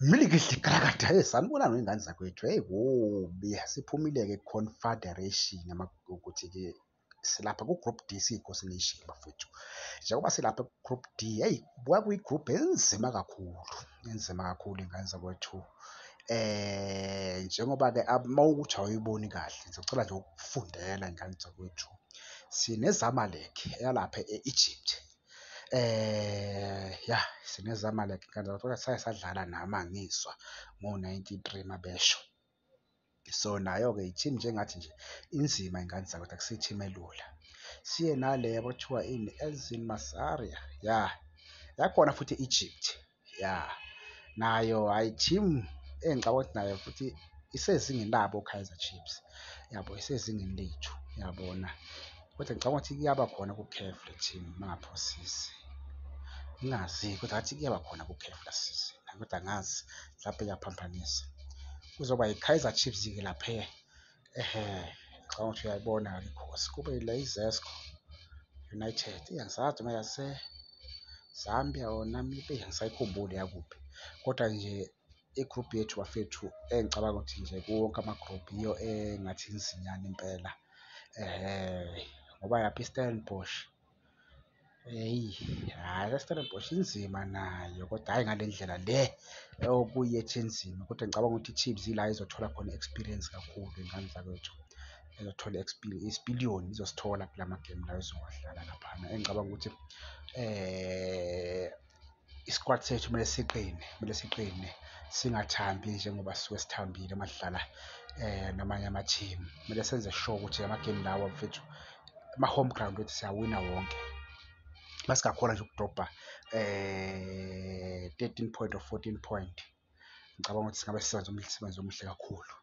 Milikihli galakada, hey sanibonani wey'ngane zakwethu, hheyi kubi siphumile-ke ku-Confederation ukuthi-ke silapha ku-Group D siyiKhosi Nation bafowethu. Njengoba silapha ku-Group D, hheyi kwakuyi-group enzima kakhulu, enzima kakhulu iy'ngane zakwethu. Njengoba-ke uma kuwukuthi awuyiboni kahle ngizocela nje ukukufundela y'ngane zakwethu. SineZamalek eyalapha e-Egypt, yah sineZamalek sake sadlala nami angizwa ngo-ninety-three mabesho. So, nayo-ke i-team nje engathi nje inzima y'ngane zakwethu akusiyo i-team elula. Siye nale ekuthiwa ini yah yakhona futhi e-Egypt ya nayo hhayi i-team engicabanga ukuthi nayo futhi isezingeni labo o-Kaizer Chiefs, yabo isezingeni lethu uyabona. Kodwa ngicabanga ukuthi iyaba khona ku-CAF le team uma ngingaphosisi. Ngingazi-ke kodwa ngathi iyaba khona ku-CAF last season kodwa angazi mhlampe ngiyaphambanisa. Kuzoba i-Kaizer Chiefs-ke laphaya ehhe, ngicabanga ukuthi uyayibona-ke iKhosi. Kube le iZesco United, eyi angisazi noma eyase-Zambia or Namibia angisayikhumbuli eyakuphi kodwa nje i-group yethu bafethu engicabanga ukuthi nje kuwo wonke ama-group yiyo engathi inzinyana impela ngoba lapha i-Stellenbosch, eyi hhayi i-Stellenbosch inzima nayo kodwa hhayi ngale ndlela le okuyethu enzima kodwa ngicabanga ukuthi i-Chiefs ila ezothola khona i-experience kakhulu iy'ngane zakwethu. Ezothola isipiliyoni izosithola kula magemu lawa ezowadlala laphana. Engicabanga ukuthi isikwati sethu kumele siqine, kumele siqine singathambi njengoba sisuke sithambile uma sidlala namanye amathimu. Kumele senze sure ukuthi amagemu lawa mfethu ama-home ground wethu siyawina wonke. Uma singakhona nje ukudrobha 13 point or 14 point, ngicabanga ukuthi singabe senze umsebenzi omuhle kakhulu,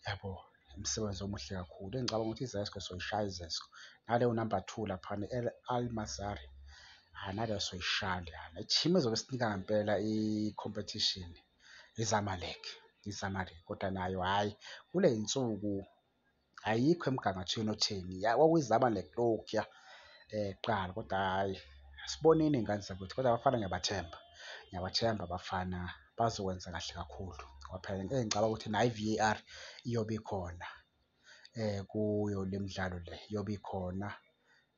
yabo. Umsebenzi omuhle kakhulu. Engicabanga ukuthi iZesco soyishaya iZesco naleyo number two laphana i-Al Masry, hhayi naleyo soyishaya leyana. I-team ezobe isinika ngempela i-competition iZamalek, iZamalek kodwa nayo hhayi kuley'nsuku ayikho emgangathweni otheni, kwakuyiZamalek lokhuya kuqala kodwa hhayi asiboneni iy'ngane zakwethu kodwa abafana ngiyabathemba, ngiyabathemba abafana bazokwenza kahle kakhulu ngoba phela engicabanga ukuthi nayo i-VAR iyobe ikhona kuyo le midlalo le iyobe ikhona.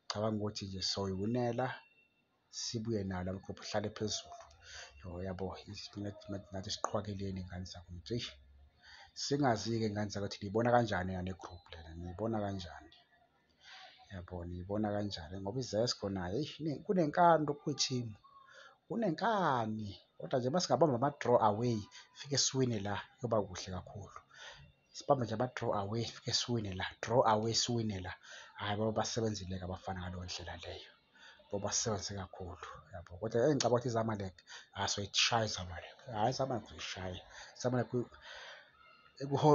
Ngicabanga ukuthi nje soyiwinela sibuye nawo lama-group sihlale phezulu, yabo nathi siqhwakeleni iy'ngane zakwethu eish. Singazi-ke y'ngane zakwethu niyibona kanjani nina le group lena, niyibona kanjani? Yabo, niyibona kanjani ngoba iZesco nayo eish kunenkani lokhu kwethimu, kunenkani kodwa nje uma singabamba ama-draw away fike siwine la kuyoba kuhle kakhulu. Sibambe nje ama-draw away fike siwine la, draw away siwine la, hhayi bayobe basebenzile-ke abafana ngaleyo ndlela leyo. Bayobe kakhulu yabo, kodwa engicabanga ukuthi iZamalek, hhayi soyishaya iZamalek, hhayi iZamalek soyishaya. IZamalek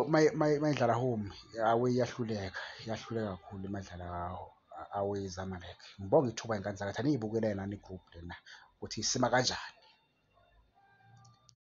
uma idlala home, away iyahluleka, iyahluleka kakhulu uma idlala away iZamalek. Ngibonge ithuba y'ngane zakithi aniyibukele nani i-group lena ukuthi isima kanjani.